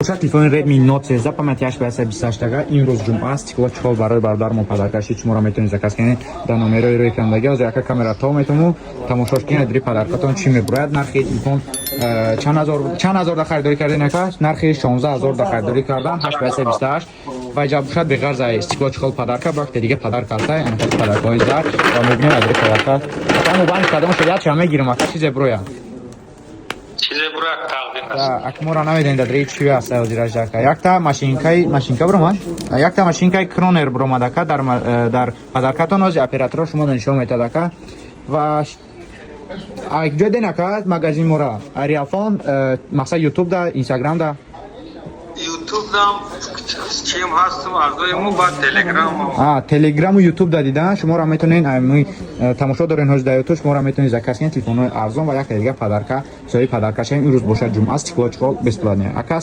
Бошад, телефони Redmi Note 13, памяти 8 ба 128 ага. Имрӯз ҷумъа, стекло, чехол барои бародармо подарка шид. Шуморо метавонед заказ кунед дар номерои рӯи экрандаги. Ҳозир яка камера то метавону тамошош кунед, дри подаркатон чӣ мебурояд. Нархи телефон чанд ҳазор да харидорӣ карден, ака? Нархи 16 ҳазор да харидорӣ кардан, 8 ба 128 ва иҷа бошад. Беғарз стекло, чехол, подарка, бакте дига подарка аста, подаркаҳои зар ва мебинем адри подарка. Ака, мобайн кардам шуд, яча мегирам, ака, чизе бурояд. Чизе бурак, тақдим аст. Ак, моро намедонед, дадри чи аст ҳозираждака. Якта машинкаи, машинка буромад, якта машинкаи Кронер буромад, ака, дар подаркатон. Ҳози операторо шумо нишон метад, ака. Ва ҷой ден, ака, магазин мора Реалфон, мақсад, Ютуб да, Инстаграм да? Ютуб дам чим ҳастам, аъзои мо, баъд Телеграм. А, Телеграму Ютуб да дидан шуморо метавонед, тамошо дорен ҳози дар Ютуб, шуморо метавонед заказ кунед телефонҳои арзон ва якта дига подарка, соҳиби подарка шавем. Имрӯз бошад ҷумъа, стекло, чехол бесплатный, ака.